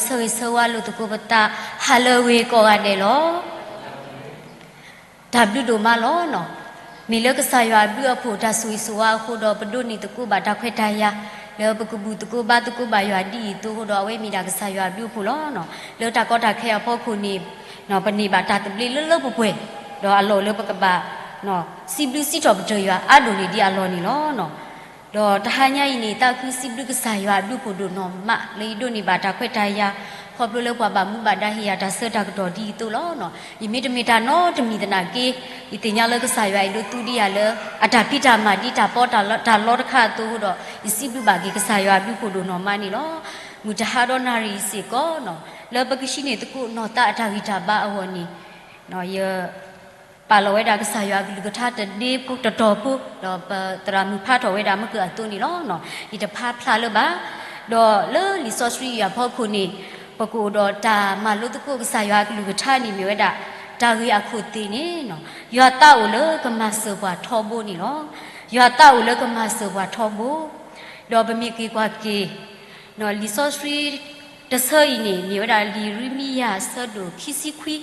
ဆၢဂ့ၤဆၢဝါလိာ်သကိးပသး ဟါလၢအဂ့ၤကိးဂၤဒဲးလီၤ. တၢ်ဘျုးဒိၣ်မးလီၤနီၤ. မ့ၢ်လၢကစၢ်ယွၤအဘျုးအဖှိၣ်တၢ်ဆိၣ်ဂ့ၤဆိၣ်ဝါအဃိဒီး ပဒိးန့ၢ်သကိးဘၣ်တၢ်ခွဲးတၢ်ယာ် လၢပကဘူၣ်သကိးဘါသကိးဘၣ်ယွၤဒ်အံၤအသိးအဃိဒီး အဝဲမ့ၢ်ဒၣ်ကစၢ်ယွၤအဘျုးအဖှိၣ်လီၤနီၤ. လၢတၢ်ကီတၢ်ခဲအဖီခိၣ်န့ၣ် ပန့ၢ်ဘၣ်တၢ်သဘျ့လၢလၢပှဲၤပှဲၤ ဒီးအလီၢ်လၢပကဘၣ် စံးဘျုးစံးထီၣ်ပတြၢၤယွၤအါဒိၣ်န့ၢ်ဒံးအလီၢ်န့ၣ်လီၤနီၤ. ဒီးတဟါညါအံၤန့ၣ် သးခုစံးဘျုးကစၢ်ယွၤအဘျုးအဖှိၣ်ဒိၣ်နီၢ်မး လၢယဒိးန့ၢ်ဘၣ်တၢ်ခွဲးတၢ်ယာ် ခီဖျိလၢပှၤဘၣ်မူဘၣ်ဒါဟ့ၣ်ယၤတၢ်ဆၢတၢ်ကတီၢ်ဒ်အံၤအသိးလီၤနီၤ. ယမ့တမ့ၢ်တၢ်နီတမံၤသနာ်က့ ယသ့ၣ်ညါလၢကစၢ်ယွၤအဲၣ်ဒိးသူဒံးယၤလၢ အတၢ်ဖံးတၢ်မၤဒ်တၢ်ပီးတၢ်လီတခါအသိးအဃိဒီး ယစံးဘျုးဘၣ်က့ၤကစၢ်ယွၤအဘျုးအဖှိၣ်ဒိၣ်နီၢ်မးန့ၣ်လီၤ. မုၢ်တဟါဒီးနၣ်ရံၣ်စ့ၢ်ကီးနီၤ လၢပကဟံးန့ၢ်သကိးနီၢ်သးအတၢ်ဂံၢ်တၢ်ဘါအဂီၢ်န့ၣ် ယ ပာ်လီၤဝဲဒၣ်ကစၢ်ယွၤအကလုၢ်ကထါတဒ့ဖိတတီၤဖိ ဒီးပသရၣ်မုၣ်ဖးထီၣ်ဝဲဒၣ်မုၢ်ကၢၢ်အသိးန့ၣ်လီၤ. ယတဖးဖျါလၢၤဘၣ်. ဒီးလၢလံာ်စီဆှံအံၤအဖီခိၣ်န့ၣ် ပကအိၣ်ဒီးတၢ်မၤလိသကိးကစၢ်ယွၤအကလုၢ်ကထါန့ၣ်မ့ၢ်ဝဲဒၣ် တၢ်ဂ့ၢ်အခိၣ်သ့ၣ်န့ၣ် ယွၤသးအိၣ်လၢကမၤစၢၤပှၤထီဘိန့ၣ်လီၤ. ယွၤသးအိၣ်လၢကမၤစၢၤပှၤထီဘိ ဒီးပမ့ၢ်က့ၤကွၢ်က့ၤ လံာ်စီဆှံတဆၢအံၤန့ၣ် မ့ၢ်ဝဲဒၣ်လံာ်ရမံယၤအဆၢဒိၣ်ခံဆံခွံ,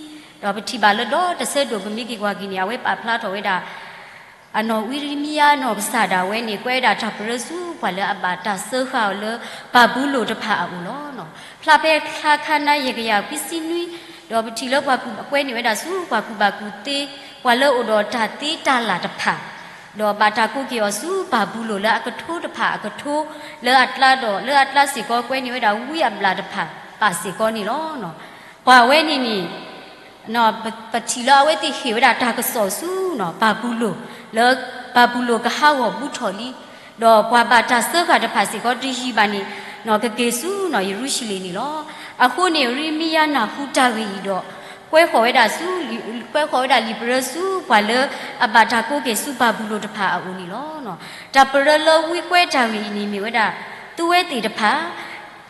ဒီးပထံၣ်ဘၣ်လၢဒီတဆၢဒိၣ် ပမ့ၢ်က့ၤကွၢ်က့ၤန့ၣ် အဝဲပာ်ဖျါထီၣ်ဝဲဒၣ် အနီၢ်ဝံရမံယၤနီၢ်ကစၢ်ဒၣ်ဝဲန့ၣ် ကွဲးဝဲဒၣ်တၢ်ပရၢဆူပှၤလၢအဘၣ်တၢ်စၢဃာ်အီၤလၢဘၤဘူလိၣ်တဖၣ်အအိၣ်လီၤ. ဖျါဖဲချါခါနါယဲၢ်ကယၤခွံဆံနွံ, ဒီးပထံၣ်လၢပှၤကူၣ် ကွဲးန့ၢ်ဝဲဒၣ်ဆူပှၤကူၣ်ဘၣ်ကူၣ်သ့ ပှၤလၢအိၣ်ဒီးတၢ်သ့တၢ်လၢ်တဖၣ် ဒီးဘၣ်တၢ်ကိးက့ၤအီၤဆူဘၤဘူလိၣ်လၢအကထိတဖၣ်အကထိ, လၢအကျါဒီး လၢအကျါစ့ၢ်ကီးကွဲးန့ၢ်ဝဲဒၣ်ဝံအဘျၣ်တဖၣ်ပာ်စ့ၢ်ကီးန့ၣ်လီၤ. ပှၤဝဲန့ၣ်န့ၣ် ပထံၣ်လၢအဝဲသ့ၣ်ဟ့ၣ်ဝဲဒၣ်တၢ်ကစီၣ်ဆူ ဘၤဘူလိၣ် လၢဘၤဘူလိၣ်ကဟးဂီၤဘူးထီၣ်လံ, ဒီးပှၤဘၣ်တၢ်စၢဃာ်တဖၣ်စ့ၢ်ကီးတယံာ်ဘၣ်န့ၣ် ကက့ၤဆူယရူၤၡလ့ၣ်န့ၣ်လီၤ. အဃိန့ၣ် ရမံယၤနၢ်ဟူတၢ်ဂ့ၢ်အံၤဒီး ကွဲဃီၤဝဲဒၣ်ဆူ ကွဲဃီၤဝဲဒၣ်လံာ်ပရၢဆူပှၤလၢအဘၣ်တၢ်ကိးက့ၤဆူဘၤဘူလိၣ်တဖၣ်အအိၣ်န့ၣ်လီၤ. တၢ်ပရၢလၢဝံကွဲးတၢ်ဂ့ၢ်အံၤန့ၣ်မ့ၢ်ဝဲဒၣ် သုဝဲသ့ၣ်တဖၣ်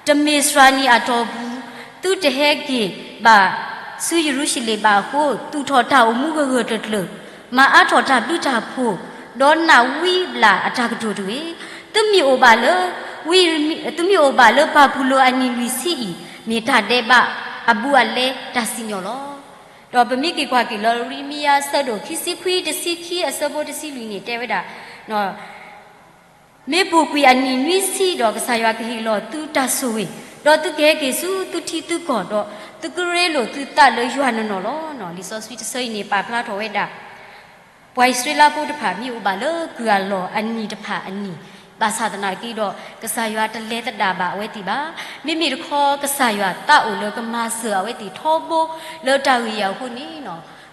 တမ့ၢ်စှၤနံၣ်အတီၢ်ပူၤ သုတဟဲက့ၤဘၣ်ဆူယရူၤၡလ့ၣ်ဘၣ်အဃိ သူၣ်ထီၣ်တၢ်အိၣ်မူဂၢၢ်ဂၢၢ်ကျၢၤကျၢၤ, မၤအါထီၣ်တၢ်ဘျုးတၢ်ဖှိၣ်, ဒီးနာ်ဝံဘျၣ်အတၢ်ကတိၤတဂ့ၤ. သုမ့ၢ်အိၣ်ဘၣ်လၢ ဝံ သုမ့ၢ်အိၣ်ဘၣ်လၢဘၤဘူလိၣ်အနံၣ်လွံၢ်ဆံအံၤ မ့ၢ်တၢ်ဒဲးဘးအဘူးအလဲတၢ်စံၣ်ညီၣ်လီၤ. ဒီးပမ့ၢ်က့ၤကွၢ်က့ၤလၢရမံယၤအဆၢဒိၣ်ခံဆံခွံတဆံခံအဆၢဖိတဆံလွံၢ်န့ၣ် တဲဝဲဒၣ် မ့ၢ်ပူၤကွံာ်အနံၣ်နွံဆံဒီး ကစၢ်ယွၤကဟ့ၣ်လီၤသုတၢ်ဆိၣ်ဂ့ၤ, ဒီးသုကဟဲက့ၤဆူသုထံသုကီၢ်, ဒီးသုကရ့လိာ်သုသးလၢယွၤနီၢ်နီၢ်လီၤ. လံာ်စီဆှံတဆၢအံၤန့ၣ် ပာ်ဖျါထီၣ်ဝဲဒၣ် ပှၤအံၣ်စရ့လးဖိတဖၣ် မ့ၢ်အိၣ်ဘၣ်လၢကုၢ်အလီၢ်အနံၤတဖၣ်အနံၤ, ဘၣ်ဆၣ်သနာ်က့ဒီး ကစၢ်ယွၤတလဲၤသဒၣ်ဘၣ်အဝဲသ့ၣ်ဘၣ်. မ့မ့ၢ်တခီ ကစၢ်ယွၤသးအိၣ်လၢကမၤစၢၤအဝဲသ့ၣ်ထီဘိ လၢတၢ်ဂ့ၢ်အံၤအဃိန့ၣ်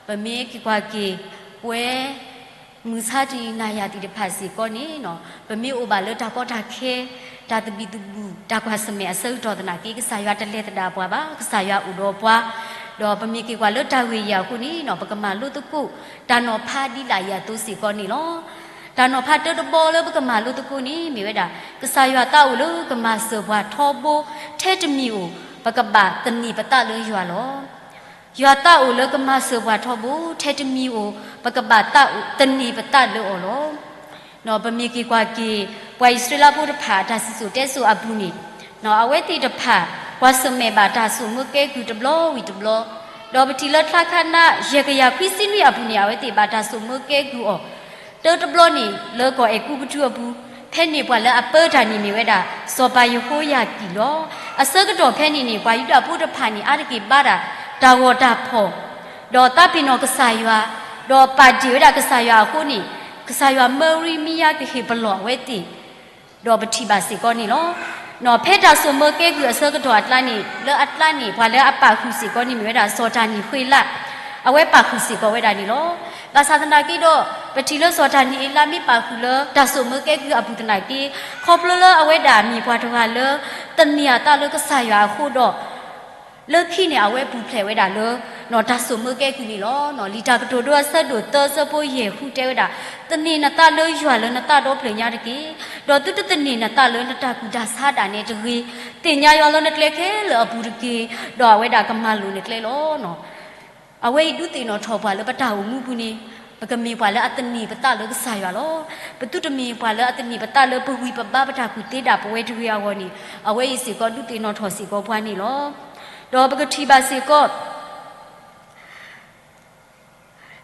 ပမ့ၢ်က့ၤကွၢ်က့ၤ ပှဲ မုၢ်ဆါတနံၤနၤယၤသ့ၣ်တဖၣ်စ့ၢ်ကီးန့ၣ် ပမ့ၢ်အိၣ်ဘၣ်လၢတၢ်ကီတၢ်ခဲ, တၢ်သဘံၣ်သဘုၣ်, တၢ်ကွၢ်ဆၢၣ်မဲာ်အဆၢကတီၢ်သနာ်က့ ကစၢ်ယွၤတလဲၤသဒၣ်ပှၤဘၣ်, ကစၢ်ယွၤအိၣ်ဒီးပှၤ, ဒီးပမ့ၢ်က့ၤကွၢ်လၢတၢ်ဂ့ၢ်အံၤအဃိန့ၣ် ပကမၤလိသကိး တၢ်နီၤဖးဒ်လာ်အံၤအသိးစ့ၢ်ကီးန့ၣ်လီၤ. တၢ်နီၤဖးတၢတဘီလၢပကမၤလိသကိးန့ၣ် မ့ၢ်ဝဲဒၣ် ကစၢ်ယွၤသးအိၣ်လၢကမၤစၢၤပှၤထီဘိ ထဲတမံၤဧိၤ ပကဘၣ်သန့ၤပသးလၢယွၤလီၤ. ယွၤသးအိၣ်လၢကမၤစၢၤပှၤထီဘိ ထဲတမံၤဧိၤ ပကဘၣ်သးအိၣ်သန့ၤပသးလၢအီၤလီၤ. ပမ့ၢ်က့ၤကွၢ်က့ၤ ပှၤအံၣ်စရ့လးဖိတဖၣ်အတၢ်စံၣ်စိၤတဲစိၤအပူၤန့ၣ် အဝဲသ့ၣ်တဖၣ် ကွၢ်ဆၢၣ်မဲာ်ဘၣ်တၢ်ဆိၣ်မၢကဲကုၢ်တဘျီဝံၤတဘျီ, ဒီးပထံၣ်လၢချါခါနါ ယဲၢ်ကယၤခွံဆံနွံအပူၤန့ၣ် အဝဲသ့ၣ်ဘၣ်တၢ်ဆိၣ်မၢကဲကုၢ်အီၤ တၢတဘျီန့ၣ် လၢကီၢ်အဲၤကူပတူးအပူၤ, ဖဲန့ၣ်ပှၤလၢအပၢတၢ်န့ၣ်မ့ၢ်ဝဲဒၣ် စီၤပၤယဟိယၤကံၣ်လီၤ. အဆၢကတီၢ်ဖဲန့ၣ်န့ၣ် ပှၤယူဒၤဖိတဖၣ်န့ၣ် အါတက့ၢ်ဘါတၢ်တၢ်ဂီၤတၢ်ဖီၣ်, ဒီးသးပ့ၤနီၣ်ကစၢ်ယွၤ, ဒီးပာ်တ့ၢ်ဝဲဒၣ်ကစၢ်ယွၤအဃိန့ၣ် ကစၢ်ယွၤမၢရံမံယၤကဟ့ၣ်ပလီၢ်အဝဲသ့ၣ် ဒီးပထံၣ်ဘၣ်စ့ၢ်ကီးန့ၣ်လီၤ. ဖဲတၢ်ဆိၣ်မၢကဲကုၢ်အဆၢကတီၢ်အကျါန့ၣ် လၢအကျါန့ၣ် ပှၤလၢအပာ်ဃုာ်စ့ၢ်ကီးန့ၣ်မ့ၢ်ဝဲဒၣ် စီၤတၢ်နံၣ်ဃ့လး, အဝဲပာ်ဃုာ်စ့ၢ်ကီးဝဲဒၣ်န့ၣ်လီၤ. ဘၣ်ဆၣ်သနာ်က့ဒီး ပထံၣ်လၢစီၤတၢ်နံၣ်ဃ့လးမ့ၢ်ပာ်ဃုာ်လၢတၢ်ဆိၣ်မၢကဲကုၢ်အပူၤသနာ်က့ ခီဖျိလၢအဝဲဒၣ်မ့ၢ်ပှၤတဂၤလၢ သန့ၤအသးလၢကစၢ်ယွၤအဃိဒီး လၢခံန့ၣ် အဝဲပူၤဖျဲးဝဲဒၣ်လၢ တၢ်ဆိၣ်မၢကဲကုၢ်န့ၣ်လီၤ. လံာ်တၢ်ကတိၤဒိအဆၢဒိၣ်သၢအဆၢဖိယဲၢ်ဃုတဲဝဲဒၣ်, သန့ၤနသးလၢယွၤလၢနသးဒီဖျၢၣ်ညါတက့ၢ်. ဒီးသုတသန့ၤနသးလၢနတၢ်ကူၣ်တၢ်ဆးဒၣ်နဲတဂ့ၤ. သ့ၣ်ညါယွၤလၢနကျဲခဲလၢာ်အပူၤတက့ၢ်. ဒီးအဝဲဒၣ်ကမၤလိာ်နကျဲလီၤ. အဝဲအံၤဒုးသ့ၣ်နီၣ်ထီၣ်ပှၤလၢပတၢ်အိၣ်မူပူၤန့ၣ် ပကမ့ၢ်ပှၤလၢအသန့ၤပသးလၢကစၢ်ယွၤလီၤ. ပသုတမ့ၢ်ပှၤလၢအသန့ၤပသးလၢပဂံၢ်ပဘါ ပတၢ်ကူၣ်သ့ဒၣ်ပဝဲတဂ့ၤအဂီၢ်န့ၣ်, အဝဲအံၤစ့ၢ်ကီးဒုးသ့ၣ်နီၣ်ထီၣ်စ့ၢ်ကီးပှၤန့ၣ်လီၤ. ဒီးပကထံၣ်ဘၣ်စ့ၢ်ကီး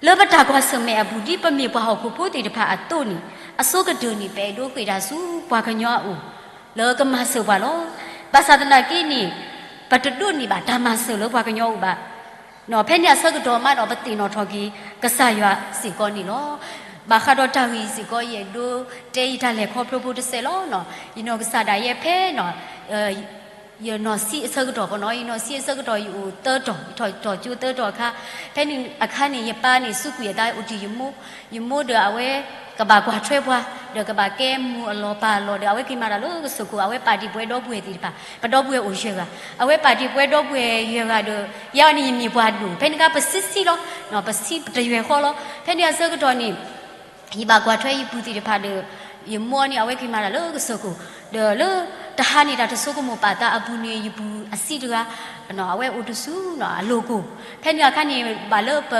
လၢပတၢ်ကွၢ်ဆၢၣ်မဲာ်အပူၤ ဒ်ပမ့ၢ်ပှၤဟီၣ်ခိၣ်ဖိသ့ၣ်တဖၣ်အသိးန့ၣ်, အဆိကတၢၢ်န့ၣ် ပအဲၣ်ဒိးဃ့ၢ်တၢ်ဆူပှၤကညီအအိၣ် လၢကမၤစၢၤပှၤလီၤ. ဘၣ်ဆၣ်သနာ်က့န့ၣ် ပတဒိးန့ၢ်ဘၣ်တၢ်မၤစၢၤလၢပှၤကညီအအိၣ်ဘၣ်. ဖဲန့ၣ်အဆၢကတီၢ်မးဒီး ပသ့ၣ်နီၣ်ထီၣ်က့ၤ ကစၢ်ယွၤစ့ၢ်ကီးန့ၣ်လီၤ. ဘၣ်ဃးဒီးတၢ်ဂ့ၢ်အံၤစ့ၢ်ကီး ယအဲၣ်ဒိးတဲယတၢ်လဲၤခီဖျိဖိတစဲးလီၤ. ယနီၢ်ကစၢ်ဒၣ်ယဲဖဲ ယနီၢ်ဆံးအဆၢကတီၢ်ပနီၤ, ယနီၢ်ဆံးအဆၢကတီၢ် ယအိၣ်သၢတီၤ, ယထီၣ်ကၠိသၢတီၤအခါ, ဖဲန့ၣ်အခါန့ၣ် ယပၢ်န့ၣ် စူးကွံာ်အသးအိၣ်တ့ၢ်ယမိၢ်, ယမိၢ်ဒီးအဝဲကဘၣ်ကွၢ်ထွဲပှၤ, ဒီးကဘၣ်ကဲမုၢ်အလီၢ်ပၢ်အလီၢ်ဒီး အဝဲက့ၤမၤတၢ်လၢကစၢၢ်ခိၣ်, အဝဲပာ်တ့ၢ်ပဝဲဒီပုၢ်ဝဲၢ်သ့ၣ်တဖၣ်, ပဒီပုၢ်ဝဲၢ်အိၣ်ယဲၢ်ဂၤ, အဝဲပာ်တ့ၢ်ပဝဲဒီပုၢ်ဝဲၢ်ယဲၢ်ဂၤဒီး ယဲအံၤန့ၣ် ယမ့ၢ်ပှၤဒိၣ်, ဖဲန့ၣ်အခါပဆံးဆံးလီၤ, ပဆံးပတယွဲၢ်ဃီလီၤ. ဖဲန့ၣ်အဆၢကတီၢ်န့ၣ် ယဘၣ်ကွၢ်ထွဲယပုၢ်သ့ၣ်တဖၣ်ဒီး ယမိၢ်န့ၣ် အဝဲက့ၤမၤတၢ်လၢကစၢၢ်ခိၣ်, ဒီးလၢတဟါန့ၣ် တၢ်တဆိကမိၣ်ပာ်သးအပူၤန့ၣ် ယပုၢ်အဆံးတဂၤ အဝဲအိၣ်တဆူအလိၤကိၢ်, ဖဲန့ၣ်အခါန့ၣ် ဘၣ်လၢပ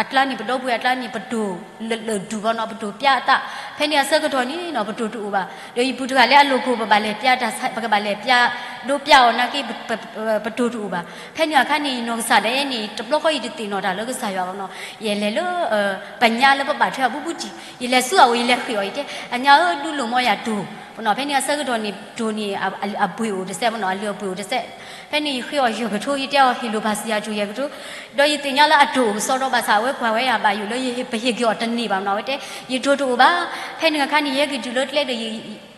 အကျါန့ၣ် ပဒီပုၢ်ဝဲၢ်အကျါန့ၣ် ပတိၢ်လၢာ်ဒူၣ်ဘၣ်နီၤ, ပတိၢ်ပျၢ်အသး, ဖဲန့ၣ်အဆၢကတီၢ်န့ၣ်နီၤ ပတိၢ်တအိၣ်ဘၣ်, ဒီးယပုၢ်တဂၤလၢအလိၤကိၢ် ပဘၣ်လဲၤပျၢ်တၢ်, ပကဘၣ်လဲၤပျၢ်ဒိပျၢ်အီၤနာ်က့ ပတိၢ်တအိၣ်ဘၣ်. ဖဲန့ၣ်အခါန့ၣ် ယနီၢ်ကစၢ်ဒၣ်ယဲန့ၣ် တဘျီဃီယတသ့ၣ်နီၣ်တၢ်လၢကစၢ်ယွၤဘၣ်နီၤ, ယလဲၤလၢ ပညါလၢပဘၣ်ထွဲအဘူးဘူးတံၢ်, ယလဲၤဆူအအိၣ် ယလဲၤဃ့ၢ်အီၤ ယတဲ အညါဧၢ ဒုးလိာ်မီယၤတိၢ်, ဖဲန့ၣ်အဆၢကတီၢ်န့ၣ် တိၢ်န့ၣ် အဘှ့ၣ်အိၣ်တစဲးနီၤ, အလုၢ်အဘှ့ၣ်အိၣ်တစဲး, ဖဲန့ၣ်ယဃ့အီၤယဲၢ်ကထိ, ယတဲအီၤ ဟ့ၣ်လိာ်ဘၣ်စံးယၤတိၢ်ယဲၢ်ကထိ, ဒီးယသ့ၣ်ညါလၢအတိၢ်အိၣ်ကစီဒီဘၣ်ဆၣ် အဝဲကွၢ်ဝဲယၤဘၣ်ယိၣ်လၢပဟ့ၣ်က့ၤအီၤတန့ၢ်ဘၣ်နီၤ, အဝဲတဲ ယတိၢ်တအိၣ်ဘၣ်. ဖဲန့ၣ်အခါန့ၣ် ယဟဲက့ၤတုၤလၢကျဲဒီး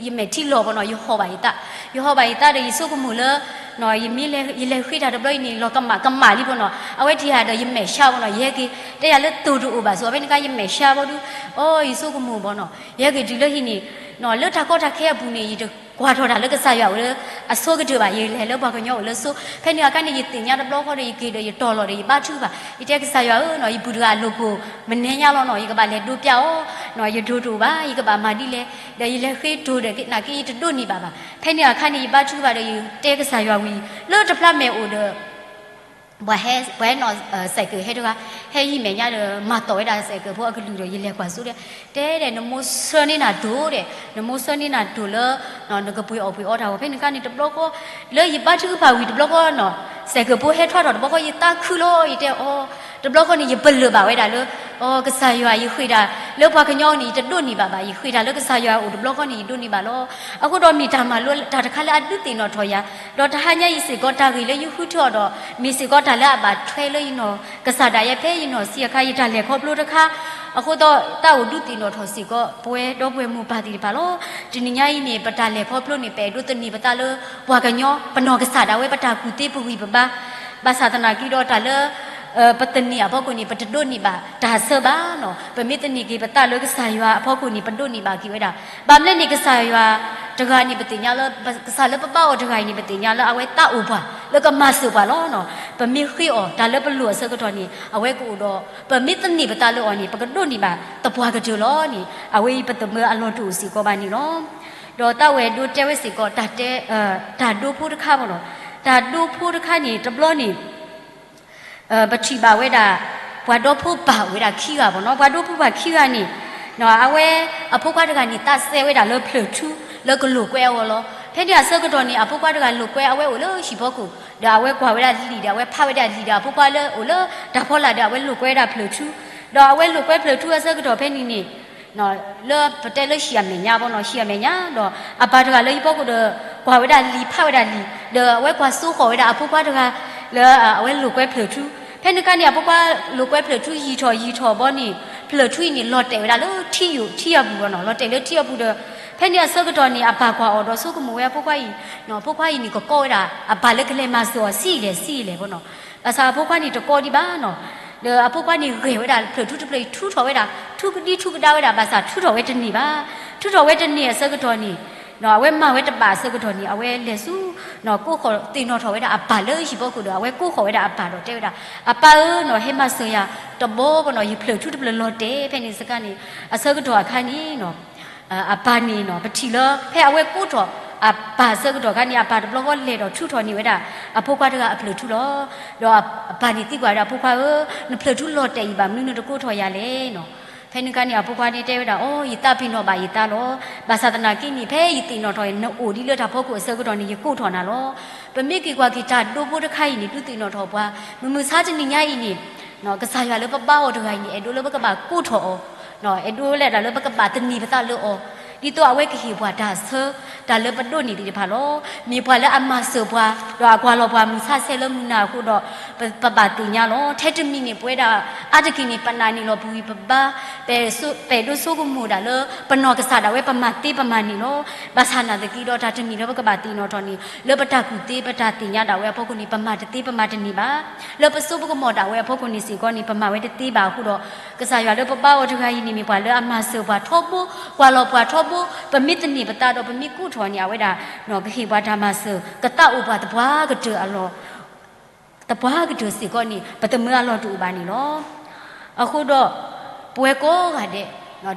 ယမဲာ်ထံလီၤဘၣ်နီၤ, ယဟီၣ်ဘၣ်ယသး, ယဟီၣ်ဘၣ်ယသးဒီး ယဆိကမိၣ်လၢ ယမ့ၢ်လဲၤဃ့တၢ်တဘျီအံၤန့ၣ် လီၤကမၣ်ကမၣ်လံဘၣ်နီၤ, အဝဲတဟးဒီးယမဲာ်ဆှးဘၣ်နီၤ, ယဟဲက့ၤ တဲယၤလၢတိၢ်တအိၣ်ဘၣ်စ့ၢ်, ဖဲန့ၣ်အခါယမဲာ်ဆှးဘၣ်ဒီး အိ ယဆိကမိၣ်ဘၣ်နီၤ, ယဟဲက့ၤတုၤလၢဟံၣ်န့ၣ် လၢတၢ်ကီတၢ်ခဲအပူၤန့ၣ် ယတကွၢ်ထီၣ်တၢ်လၢကစၢ်ယွၤအိၣ်လၢအဆိကတၢၢ်ဘၣ်, ယလဲၤလၢပှၤကညီအိၣ်လၢဆိ, ဖဲန့ၣ်အခါန့ၣ် ယသ့ၣ်ညါတဘျီဃီဒီး ယက့ၤဒီးယတီၢ်လီၤဒီး ယဘါထုကဖၣ်, ယတဲကစၢ်ယွၤဧၢနီၤ, ယပုၢ်တဂၤအလိၤကိၢ် မနုၤညါလီၤနီၤ, ယကဘၣ်လဲၤဒိပျၢ်အီၤ, ယတိၢ်တအိၣ်ဘၣ်, ယကဘၣ်မၤဒ်လဲၣ်, ဒီးယလဲၤဃ့တိၢ်ဒီး နာ်က့ယတဒိးန့ၢ်ဘၣ်ဘၣ်. ဖဲန့ၣ်အခါန့ၣ် ယဘါထုကဖၣ်ဒီး ယတဲကစၢ်ယွၤဝံၤ လၢတဖျါမဲာ်အိၣ်ဒီး ပှၤဟဲနီၣ်စဲးကၢၣ်ဟဲတဂၤ, ဟဲဟံးမဲာ်ညါဒီး မၤတီၢ်ဝဲဒၣ်စဲးကၢၣ်ဖိအကလုၢ်ဒီး ယလဲၤကွၢ်စိဒီး တဲဒဲး နမိၢ်ဆှၢန့ၢ်နၤတိၢ်ဒီး နမိၢ်ဆှၢန့ၢ်နၤတိၢ်လၢ နကပှ့ၤအီၣ်ပှ့ၤအီတၢ်ဂီၢ်, ဖဲန့ၣ်အခါန့ၣ် တဘျီဃီ လၢယဘါထုကဖၣ်ဝံၤတဘျီဃီနီၤ စဲးကၢၣ်ဖိဟဲထွါထီၣ်တဘျီဃီ ယသးခုလီၤ ယတဲအီၤ, တဘျီဃီန့ၣ် ယပလၢၢ်ဘၣ်ဝဲဒၣ်လၢ အီ ကစၢ်ယွၤ ယဃ့ၢ်တၢ်လၢပှၤကညီန့ၣ် ယတဒိးန့ၢ်ဘၣ်ဘၣ်, ယဃ့ၢ်တၢ်လၢကစၢ်ယွၤအအိၣ်တဘျီဃီန့ၣ် ယဒိးန့ၢ်ဘၣ်လီၤ. အဃိဒီးမ့ၢ်တၢ်မၤလိတၢ်တခါလၢအဒုးသ့ၣ်နီၣ်ထီၣ်ယၤ, ဒီးတဟါညါအံၤစ့ၢ်ကီး တၢ်ဂ့ၢ်လၢယဃုထၢအီၤဒီး မ့ၢ်စ့ၢ်ကီးတၢ်လၢအဘၣ်ထွဲလၢယနီၢ်ကစၢ်ဒၣ်ယဲ ဖဲယနီၢ်ဆံးအခါ ယတၢ်လဲၤခီဖျိတခါ, အဃိသတး သးအိၣ်ဒုးသ့ၣ်နီၣ်ထီၣ်စ့ၢ်ကီး ပဝဲဒီပုၢ်ဝဲၢ်မိၢ်ပၢ်သ့ၣ်တဖၣ်လီၤ. တနံၤညါအံၤန့ၣ် ပတၢ်လဲၤခီဖျိန့ၣ် ပအဲၣ်ဒိးသန့ၤပသးလၢပှၤကညီ ပနီၢ်ကစၢ်ဒၣ်ဝဲ ပတၢ်ကူၣ်သ့ပဂံၢ်ပဘါ, ဘၣ်ဆၣ်သနာ်က့ဒီးတၢ်လၢ ပသန့ၤအဖီခိၣ်န့ၣ် ပတဒိးန့ၢ်ဘၣ်တၢ်ဆၢဘၣ်နီၤ, ပမ့ၢ်သန့ၤက့ၤပသးလၢကစၢ်ယွၤအဖီခိၣ်န့ၣ် ပဒိးန့ၢ်ဘၣ်က့ၤဝဲဒၣ်, ဘၣ်မနုၤန့ၣ် ကစၢ်ယွၤတဂၤန့ၣ် ပသ့ၣ်ညါလၢ ကစၢ်လၢပဘါအီၤတဂၤအံၤန့ၣ် ပသ့ၣ်ညါလၢအဝဲသးအိၣ်ပှၤ လၢကမၤစၢၤပှၤလီၤနီၤ, ပမ့ၢ်ဃ့အီၤတၢ်လၢပလိၣ်အဆၢကတီၢ်န့ၣ် အဝဲကအိၣ်ဒီး ပမ့ၢ်သန့ၤပသးလၢအီၤန့ၣ် ပကဒိးန့ၢ်ဘၣ်သပှၢ်ကတၢၢ်လီၤန့ၣ် အဝဲအံၤပသမၢအလီၢ်တအိၣ်စ့ၢ်ကီးဘၣ်န့ၣ်လီၤ. ဒီးသးဝဲဒိးတဲဝဲစ့ၢ်ကီး တၢ်တဲ တၢ်ဒိဖိတခါဘၣ်နီၤ, တၢ်ဒိဖိတခါန့ၣ် တဘျီန့ၣ် ပထံၣ်ဘၣ်ဝဲဒၣ် ပှၤဒီဖိပၢ်အိၣ်ဝဲဒၣ်ခံဂၤဘၣ်နီၤ, ပှၤဒီဖိပၢ်ခံဂၤန့ၣ် အဝဲ အဖိခွါတဂၤန့ၣ် သးစဲဝဲဒၣ်လၢဖျၢၣ်ထူလၢကလိာ်ကွဲအဂီၢ်လီၤ. ဖဲန့ၣ်အဆၢကတီၢ်န့ၣ် အဖိခွါတဂၤလိာ်ကွဲ အဝဲအိၣ်လၢဟံၣ်ဖီခိၣ် ဒီးအဝဲကွၢ်ဝဲဒၣ်လံာ်ဒီး အဝဲဖးဝဲဒၣ်လံာ်ဒီး အဖိခွါလၢအိၣ်လၢတၢ်ဖီလာ်ဒီး အဝဲလိာ်ကွဲဝဲဒၣ်ဖျၢၣ်ထူ, ဒီးအဝဲလိာ်ကွဲဖျၢၣ်ထူအဆၢကတီၢ်ဖဲန့ၣ်န့ၣ် လၢပတဲလၢဟံၣ်အမဲာ်ညါဘၣ်နီၤ, ဟံၣ်အမဲာ်ညါဒီး အပၢ်တဂၤလၢဟံၣ်ဖီခိၣ်ဒီး ကွၢ်ဝဲဒၣ်လံာ် ဖးဝဲဒၣ်လံာ် ဒီးအဝဲကွၢ်စိဃီၤဝဲဒၣ်အဖိခွါတဂၤ လၢအဝဲလိာ်ကွဲဖျၢၣ်ထူ, ဖဲန့ၣ်အခါန့ၣ် အဖိခွါလိာ်ကွဲဖျၢၣ်ထူယံာ်ထီၣ်ယံာ်ထီၣ်ဘၣ်န့ၣ် ဖျၢၣ်ထူအံၤန့ၣ် လီၤတဲာ်ဝဲဒၣ်လၢထံယိာ်ထံအပူၤဘၣ်နီၤ, လီၤတဲာ်လၢထံအပူၤဒီး ဖဲန့ၣ်အဆၢကတီၢ်န့ၣ် အပၢ်ကွၢ်အီၤဒီးဆိကမိၣ်ဝဲအဖိခွါအံၤ, ဖိခွါအံၤန့ၣ် ကကီဝဲဒၣ် အပၢ်လၢကလဲၤမၤစၢၤအီၤဆံးလဲၣ်ဆံးလဲၣ်ဘၣ်နီၤ, ဘၣ်ဆၣ်အဖိခွါန့ၣ်တကီဒံးဘၣ်နီၤ, ဒီးအဖိခွါန့ၣ်ဂဲၤဝဲဒၣ်ဖျၢၣ်ထူတဖျၢၣ်အံၤ ထုထီၣ်ဝဲဒၣ် ထုကဒံထုကဒါဝဲဒၣ် ဘၣ်ဆၣ်ထုထီၣ်ဝဲတန့ၢ်ဘၣ်, ထုထီၣ်ဝဲတန့ၢ်အဆၢကတီၢ်န့ၣ် အဝဲမၤဝဲတဘၣ်အဆၢကတီၢ်န့ၣ် အဝဲလဲၤဆူ ကိးဃီၤသ့ၣ်နီၣ်ထီၣ်ဝဲဒၣ်အပၢ်လၢဟံၣ်ဖီခိၣ်ဒီး အဝဲကိးဃီၤဝဲဒၣ်အပၢ်ဒီးတဲဝဲဒၣ်, အပၢ်ဧၢနီၤ, ဟဲမၤစၢၤယၤတဘျီဘၣ်နီၤ, ယဖျၢၣ်ထူတဖျၢၣ်လီၤတဲာ်ဖဲန့ၣ်စခါန့ၣ်, အဆၢကတီၢ်အခါန့ၣ် အပၢ်န့ၣ်နီၤ ပထံၣ်လၢ ဖဲအဝဲကိးထီၣ် အပၢ်ဆၢကတီၢ်ခါန့ၣ် အပၢ်တဘျီဃီလဲၤဒီးထုးထီၣ်န့ၢ်ဝဲဒၣ် အဖိခွါတဂၤအဖျၢၣ်ထူလီၤ. ဒီးအပၢ်န့ၣ်သံကွၢ်ဝဲဒၣ်အဖိခွါဧၢ, နဖျၢၣ်ထူလီၤတဲာ်အံၤဘၣ်မနုၤနတကိးထီၣ်ယၤလဲၣ်နီၤ. ဖဲန့ၣ်ခါန့ၣ် အဖိခွါန့ၣ်တဲဝဲဒၣ် အိ ယသးပ့ၤနီၣ်ဘၣ်ယသးလီၤ. ဘၣ်ဆၣ်သနာ်က့န့ၣ် ဖဲယသ့ၣ်နီၣ်ထီၣ်နအိၣ်ဒ်လၢတၢ်ဖီခိၣ်အဆၢကတီၢ်န့ၣ် ယကိးထီၣ်နၤလီၤ. ပမ့ၢ်က့ၤကွၢ်က့ၤတၢ်ဒိဖိတခါအံၤန့ၣ် ဒုးသ့ၣ်နီၣ်ထီၣ်ပှၤ မုၢ်မဆါတနံၤညါအံၤန့ၣ် ကစၢ်ယွၤလၢပဘါအီၤတဂၤအံၤန့ၣ် အဲၣ်ဒိးလၢပကဘၣ်ကိးထီၣ်အီၤ, အဲၣ်ဒိးလၢဒၣ်လၢပကဘၣ်သန့ၤပသးလၢအီၤ, ဒ်သိးအဝဲကဟ့ၣ်ပှၤတၢ်ဆၢ တၢ်လၢပဒိးန့ၢ်သ့ၣ်တဖၣ်လီၤ. မ့ၢ်ပှၤလၢအမၤစၢၤပှၤ ဒီးအကွၢ်လီၤပှၤမုၢ်ဆါဆဲးလၢမုၢ်နၤအဃိဒီး ပဘၣ်သ့ၣ်ညါလီၤ. ထဲတမံၤန့ၣ် ပဝဲဒၣ်အါတက့ၢ်န့ၣ် ပနာ်န့ၢ်လီၤပဝံၤပဘါ ပအဲၣ်ဒိးဆိကမိၣ်ဒၣ်လၢ ပနီၢ်ကစၢ်ဒၣ်ဝဲပမၤသ့ပမၤန့ၢ်လီၤ. ဘၣ်ဆၣ်နာ်သက့ဒီး တၢ်တမံၤလၢပကဘၣ်သ့ၣ်နီၣ်ထီၣ်န့ၣ် လၢပတၢ်ကူၣ်သ့ပတၢ်သ့ၣ်ညါဒၣ်ဝဲအဖီခိၣ်န့ၣ် ပမၤတသ့ပမၤတန့ၢ်ဘၣ်. လၢပစိပကမီၤဒၣ်ဝဲအဖီခိၣ်န့ၣ်စ့ၢ်ကီးန့ၣ် ပမၤဝဲတသ့ဘၣ်အဃိဒီး ကစၢ်ယွၤလၢပဘါအီၤတဂၤအံၤန့ၣ် မ့ၢ်ပှၤလၢအမၤစၢၤပှၤထီဘိ ကွၢ်လီၤပှၤထီဘိ ပမ့ၢ်သန့ၤပသးဒီးပမ့ၢ်ကိးထီၣ်န့ၣ် အဝဲဒၣ် ကဟ့ၣ်ပှၤတၢ်မၤစၢၤ ကသးအိၣ်ပှၤသပှၢ်ကတၢၢ်အလီၢ် သပှၢ်ကတၢၢ်စ့ၢ်ကီးန့ၣ် ပသမၢအလီၢ်တအိၣ်ဘၣ်န့ၣ်လီၤ. အဃိဒီး ပဝဲကိးဂၤဒဲး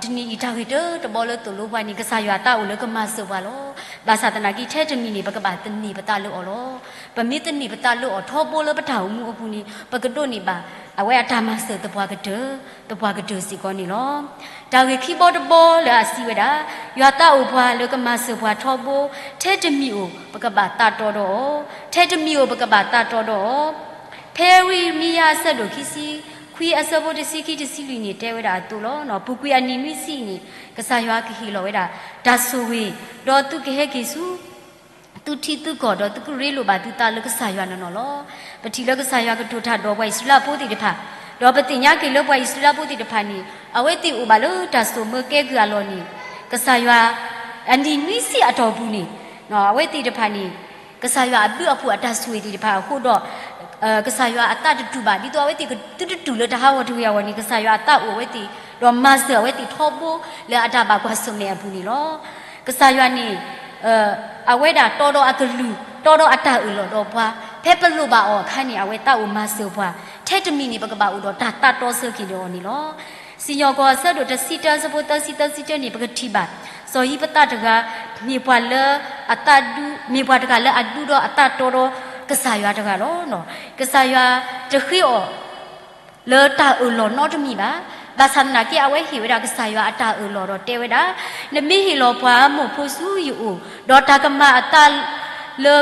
တနံၤအံၤတၢ်ဂ့ၢ်တၢတဘီလၢသိၣ်လိပှၤန့ၣ် ကစၢ်ယွၤသးအိၣ်လၢကမၤစၢၤပှၤလီၤ. ဘၣ်ဆၣ်သနာ်က့ ထဲတမံၤန့ၣ် ပကဘၣ်သန့ၤပသးလၢအီၤလီၤ. ပမ့ၢ်သန့ၤပသးလၢအီၤထီဘိလၢပတၢ်အိၣ်မူအပူၤန့ၣ် ပကဒိးန့ၢ်ဘၣ် အဝဲအတၢ်မၤစၢၤသပှၢ်ကတၢၢ် သပှၢ်ကတၢၢ်စ့ၢ်ကီးန့ၣ်လီၤ. တၢ်ဂ့ၢ်ခံဘီတဘီလၢအစံးဝဲဒၣ် ယွၤသးအိၣ်ပှၤလၢကမၤစၢၤပှၤထီဘိ ထဲတမံၤအိၣ် ပကဘၣ်သးတီဒီးအီၤ, ထဲတမံၤအိၣ် ပကဘၣ်သးတီဒီးအီၤ. ဖဲရမံယၤအဆၢဒိၣ်ခံဆံခွံအဆၢဖိတဆံခံတဆံလွံၢ်န့ၣ် တဲဝဲဒၣ်အသိးလီၤ. ပူၤကွံာ်အနံၣ်နွံဆံအံၤန့ၣ် ကစၢ်ယွၤကဟ့ၣ်လီၤဝဲဒၣ် တၢ်ဆိၣ်ဂ့ၤ, ဒီးသုကဟဲက့ၤဆူ သုထံသုကီၢ် ဒီးသုကရ့လိာ်ဘၣ်သုသးလၢကစၢ်ယွၤနီၢ်နီၢ်လီၤ. ပထံၣ်လၢကစၢ်ယွၤကတိၤတၢ်ဒီးပှၤအံၣ်စရ့လးဖိသ့ၣ်တဖၣ်, ဒီးပသ့ၣ်ညါက့ၤလၢပှၤအံၣ်စရ့လးဖိသ့ၣ်တဖၣ်န့ၣ် အဝဲသ့ၣ်အိၣ်ဘၣ်လၢတၢ်စိာ်မၢကဲကုၢ်အလီၢ်န့ၣ် ကစၢ်ယွၤ အနံၣ်နွံဆံအတီၢ်ပူၤန့ၣ် အဝဲသ့ၣ်တဖၣ်န့ၣ် ကစၢ်ယွၤအဘျုးအဖှိၣ်အတၢ်ဆိၣ်ဂ့ၤသ့ၣ်တဖၣ်အဃိဒီး ကစၢ်ယွၤအသးတတူၢ်ဘၣ် ဒ်သိးအဝဲသ့ၣ်ကသုတတူၢ်လၢတၢ်ဟးဂီၤတဂ့ၤအဂီၢ်န့ၣ် ကစၢ်ယွၤအသးအိၣ်အဝဲသ့ၣ် ဒီးမၤစၢၤအဝဲသ့ၣ်ထီဘိလၢအတၢ်ဘၣ်ကွၢ်ဆၢၣ်မဲာ်အပူၤန့ၣ်လီၤ. ကစၢ်ယွၤန့ၣ် အဝဲဒၣ်တီဒီးအကလုၢ် တီဒီးအတၢ်အၢၣ်လီၤဒီးပှၤ ဖဲပလိၣ်ဘၣ်အီၤအခါန့ၣ် အဝဲသးအိၣ်မၤစၢၤပှၤ ထဲတမံၤန့ၣ် ပကဘၣ်အိၣ်ဒီးတၢ်သးတီဆၢက့ၤဒီးအီၤန့ၣ်လီၤ. စံၣ်ညီၣ်ကွီၢ်အဆၢဒိၣ်တဆံတၢ အဆၢဖိသၢဆံသၢဆံတၢန့ၣ် ပကထံၣ်ဘၣ် စီၤယံးဖသးတဂၤ မ့ၢ်ပှၤလၢ အသးဒူ မ့ၢ်ပှၤတဂၤလၢအဒူဒီးအသးတီဒီးကစၢ်ယွၤတဂၤလီၤ. ကစၢ်ယွၤတဃ့အီၤ လၢတၢ်အၢၣ်လီၤနီတမံၤဘၣ်. ဘၣ်ဆၣ်သနာ်က့ အဝဲဟ့ၣ်ဝဲဒၣ်ကစၢ်ယွၤအတၢ်အၢၣ်လီၤဒီးတဲဝဲဒၣ်, နမ့ၢ်ဟ့ၣ်လီၤပှၤမိၢ်ဖိဆူယအိၣ်, ဒီးတၢ်ကမၤအသးလၢ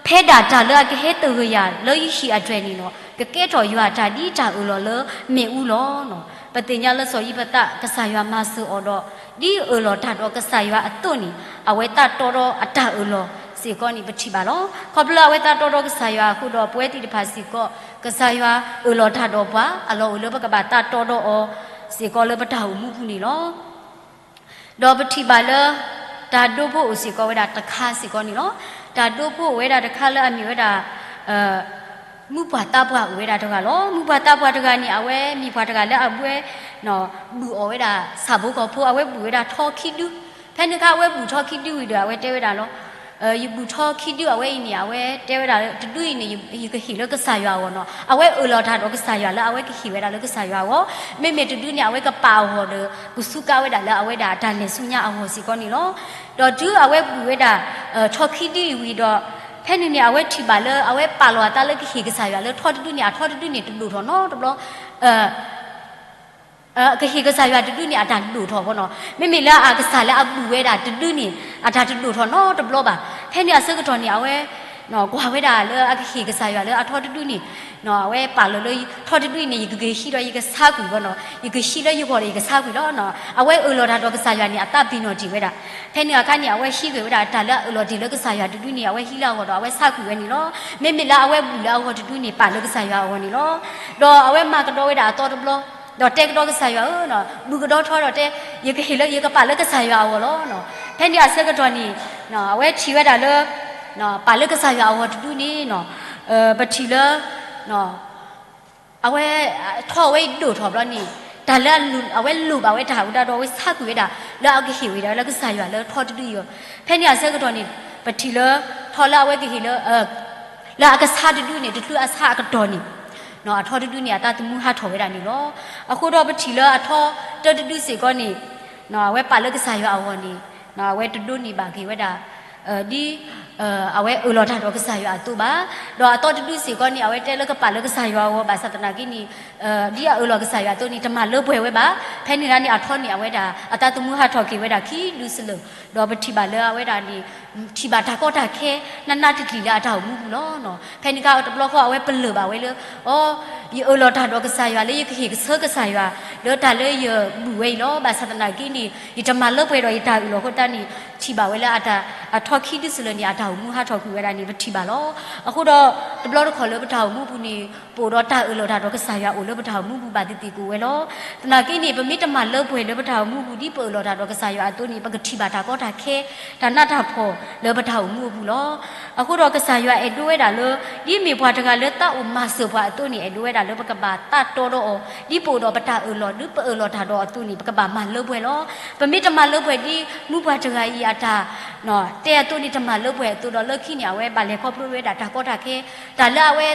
ဖဲဒၣ်တၢ်လၢအကဟဲတဂ့ၤယၤလၢယဟံၣ်အတြဲၤန့ၣ်လီၤ. ကကဲထီၣ်ယွၤအတၢ်ဒ်တၢ်အၢၣ်လီၤလၢမ့ၣ်အူလီၤ. ပသ့ၣ်ညါလၢစီၤယံးဖသး ကစၢ်ယွၤမၤစၢၤအီၤဒီး ဒ်အၢၣ်လီၤတၢ်ဒီးကစၢ်ယွၤအသိးန့ၣ် အဝဲသးတီဒီးအတၢ်အၢၣ်လီၤစ့ၢ်ကီးန့ၣ် ပထံၣ်ဘၣ်လီၤ. ခီဖျိလၢအဝဲသးတီဒီးကစၢ်ယွၤအဃိဒီး ပဝဲသ့ၣ်တဖၣ်စ့ၢ်ကီး ကစၢ်ယွၤအၢၣ်လီၤတၢ်ဒီးပှၤ အလီၢ်အိၣ်လၢပကဘၣ်သးတီဒီးအီၤစ့ၢ်ကီးလၢပတၢ်အိၣ်မူပူၤန့ၣ်လီၤ. ဒီးပထံၣ်ဘၣ်လၢ တၢ်ဒိဖိအိၣ်စ့ၢ်ကီးဝဲဒၣ်တခါစ့ၢ်ကီးန့ၣ်လီၤ. တၢ်ဒိဖိအိၣ်ဝဲဒၣ်တခါလၢအမ့ၢ်ဝဲဒၣ် မုၢ်ပှၢ်သးပှၢ်အိၣ်ဝဲဒၣ်တဂၤလီၤ. မုၢ်ပှၢ်သးပှၢ်တဂၤန့ၣ် အဝဲမ့ၢ်ပှၤတဂၤလၢအဝဲ ဘူၣ်အီၣ်ဝဲဒၣ် ဆၣ်ဖိကီၢ်ဖိ အဝဲဘူၣ်ဝဲဒၣ်ထီခံဒု. ဖဲန့ၣ်အခါ အဝဲဘူၣ်ထီခံဒုဝံၤဒီး အဝဲတဲဝဲဒၣ်လီၤ. ယဘူၣ်ထီခံဒုအဝဲအံၤန့ၣ် အဝဲတဲဝဲဒၣ် တဒုအံၤန့ၣ် ယကဟ့ၣ်လၢကစၢ်ယွၤအဂီၢ်နီၤ. အဝဲအၢၣ်လီၤတၢ်ဒီးကစၢ်ယွၤလၢအဝဲကဟ့ၣ်ဝဲဒၣ်လၢကစၢ်ယွၤအဂီၢ်, မ့မ့ၢ်တဒုန့ၣ် အဝဲကပာ်အဂီၢ်ဒီး ကစူးကါဝဲဒၣ်လၢအဝဲဒၣ်အတၢ်လဲၤဆူညါအဂီၢ်စ့ၢ်ကီးန့ၣ်လီၤ. ဒီးတုၤအဝဲဘူၣ်ဝဲဒၣ် ထီခံဒုအံၤဝံၤဒီး ဖဲန့ၣ်န့ၣ် အဝဲထံၣ်ဘၣ်လၢ အဝဲပာ်လီၤအသးလၢကဟ့ၣ်ကစၢ်ယွၤလၢထီတဒုန့ၣ် အထီတဒုန့ၣ် တဒိၣ်ထီၣ်နီတဘျီ ကဟ့ၣ်ကစၢ်ယွၤတဒုန့ၣ် အတၢ်ဒိၣ်ထီၣ်ဘီနီၤ. မ့မ့ၢ်လၢအကစၢ်လၢအဘူၣ်ဝဲဒၣ်တဒုန့ၣ် အတၢ်တဒိၣ်ထီၣ်နီတဘျီဘၣ်. ဖဲန့ၣ်အဆၢကတီၢ်န့ၣ် အဝဲ ကွၢ်ဝဲဒၣ်လၢအကဟ့ၣ်ကစၢ်ယွၤလၢအထီတဒုန့ၣ် အဝဲပာ်လီၤလၢ ထီတဒုအံၤန့ၣ် ယကက့ၤဟံးဒီးယကဆါကွံာ်ဘီနီၤ, ယကဟံးလၢယဂီၢ်ဒီးယကဆါကွံာ်လီၤ. အဝဲအၢၣ်လီၤတၢ်ဒီးကစၢ်ယွၤန့ၣ် အသးပ့ၤနီၣ်တ့ၢ်ဝဲဒၣ်. ဖဲန့ၣ်အခါန့ၣ် အဝဲဟံးဂ့ၤဝဲဒၣ်တၢ်လၢအအၢၣ်လီၤတ့ၢ်လၢကစၢ်ယွၤတဒုန့ၣ် အဝဲဟံးလၢအဂီၢ်ဒီး အဝဲဆါကွံာ်ဝဲန့ၣ်လီၤ. မ့မ့ၢ်လၢအဝဲဘူၣ်လၢအဂီၢ်တဒုန့ၣ် ပာ်လၢကစၢ်ယွၤအဂီၢ်န့ၣ်လီၤ. ဒီးအဝဲမၤကဒီးဝဲဒၣ်အသီတဘျီ ဒီးတဲကဒီးကစၢ်ယွၤဧၢ, ဘူၣ်ကဒီးထီဒီးတဲ ယကဟ့ၣ်လၢယကပာ်လၢကစၢ်ယွၤအဂီၢ်လီၤ. ဖဲန့ၣ်အဆၢကတီၢ်န့ၣ် အဝဲထံၣ်ဝဲဒၣ်လၢ ပာ်လၢကစၢ်ယွၤအဂီၢ်တဒုန့ၣ် ပထံၣ်လၢ အဝဲ ထီအဝဲအံၤဒိၣ်ထီၣ်ဘျီန့ၣ် တၢ်လၢအဝဲလိၣ်ဘၣ်ဝဲတၢ်အုၣ်တၢ်ဒီး အဝဲဆါကွံာ်ဝဲဒၣ် လၢအကဟ့ၣ်ဝဲဒၣ်လၢကစၢ်ယွၤလၢထီတဒုအံၤ. ဖဲန့ၣ်အဆၢကတီၢ်န့ၣ် ပထံၣ်လၢ ထီလၢအဝဲကဟ့ၣ်လၢ လၢအကဆါတဒုန့ၣ် တချုးအဆါအကတီၢ်န့ၣ် အထီတဒုန့ၣ် အသးသမူဟးထီၣ်ဝဲဒၣ်န့ၣ်လီၤ. အဃိဒီးပထံၣ်လၢအထီတၢတဒုစ့ၢ်ကီးန့ၣ် အဝဲပာ်လၢကစၢ်ယွၤအဂီၢ်န့ၣ် အဝဲတဒိးန့ၢ်ဘၣ်က့ၤဝဲဒၣ် ဒ်အဝဲအၢၣ်လီၤတၢ်ဒီးကစၢ်ယွၤအသိးဘၣ်. ဒီးအသီတဒုစ့ၢ်ကီးန့ၣ် အဝဲတဲလၢကပာ်လၢကစၢ်ယွၤအဂီၢ် ဘၣ်ဆၣ်သနာ်က့န့ၣ် ဒ်အအၢၣ်လီၤကစၢ်ယွၤအသိးန့ၣ် တမၤလၢပှဲၤဝဲဘၣ်. ဖဲန့ၣ်အခါန့ၣ် အထီန့ၣ် အဝဲဒၣ်အသးသမူဟးထီၣ်က့ၤဝဲဒၣ်ခံဒုစလၢၤ, ဒီးပထံၣ်ဘၣ်လၢအဝဲဒၣ်န့ၣ် ထံၣ်ဘၣ်တၢ်ကီတၢ်ခဲ နးနးတကျံၤလၢအတၢ်အိၣ်မူပူၤလီၤ. ဖဲန့ၣ်အခါတဘျီဃီ အဝဲပလၢၢ်ဘၣ်ဝဲလၢ အိ ယအၢၣ်လီၤတၢ်ဒီးကစၢ်ယွၤလၢယကဟ့ၣ်ကဆၢကစၢ်ယွၤ လၢတၢ်လၢယဘူၣ်ဝဲအံၤလီၤ. ဘၣ်ဆၣ်သနာ်က့န့ၣ် ယတမၤလၢပှဲၤဒီးယတၢ်အၢၣ်လီၤအဃိသတးန့ၣ် ထံၣ်ဘၣ်ဝဲလၢအတၢ် အထီခံဒုစလၢၤန့ၣ် အတၢ်အိၣ်မူဟးထီၣ်ကွံာ်ဝဲဒၣ်န့ၣ် ပထံၣ်ဘၣ်လီၤ. အဃိဒီး တဘျီတခီၣ်လၢပတၢ်အိၣ်မူပူၤန့ၣ် ပအိၣ်ဒီးတၢ်အၢၣ်လီၤတၢ်ဒီးကစၢ်ယွၤအိၣ်လၢပတၢ်အိၣ်မူပူၤဘၣ်သ့ၣ်သ့ၣ်ကအိၣ်ဝဲလီၤ. သနာ်က့န့ၣ် ပမ့ၢ်တမၤလၢပှဲၤလၢပတၢ်အိၣ်မူပူၤ ဒ်ပအၢၣ်လီၤတၢ်ဒီးကစၢ်ယွၤအသိးန့ၣ် ပကထံၣ်ဘၣ်တၢ်ကီတၢ်ခဲ တၢ်နးတၢ်ဖှီၣ်လၢပတၢ်အိၣ်မူအပူၤလီၤ. အဃိဒီးကစၢ်ယွၤအဲၣ်ဒိးဝဲဒၣ်လၢ ဒ်မ့ၢ်ပှၤတဂၤလၢသးအိၣ်မၤစၢၤပှၤအသိးန့ၣ် အဲၣ်ဒိးဝဲဒၣ်လၢပကဘၣ်သးတီဒီးအီၤ ဒ်ပအိၣ်ဒီးပတၢ်အၢၣ်လီၤ ဒ်ပအၢၣ်လီၤတၢ်ဒီးအသိးန့ၣ် ပကဘၣ်မၤလၢပှဲၤလီၤ. ပမ့ၢ်တမၤလၢပှဲၤဒ်မူပှၤတဂၤအံၤအတၢ် တဲအသိးန့ၣ် တမၤလၢပှဲၤအသိးဒီး လၢခံန့ၣ် အဝဲဘၣ်လဲၤခီဖျိဝဲဒၣ်တၢ်ကီတၢ်ခဲ တၢ်လၢအဝဲ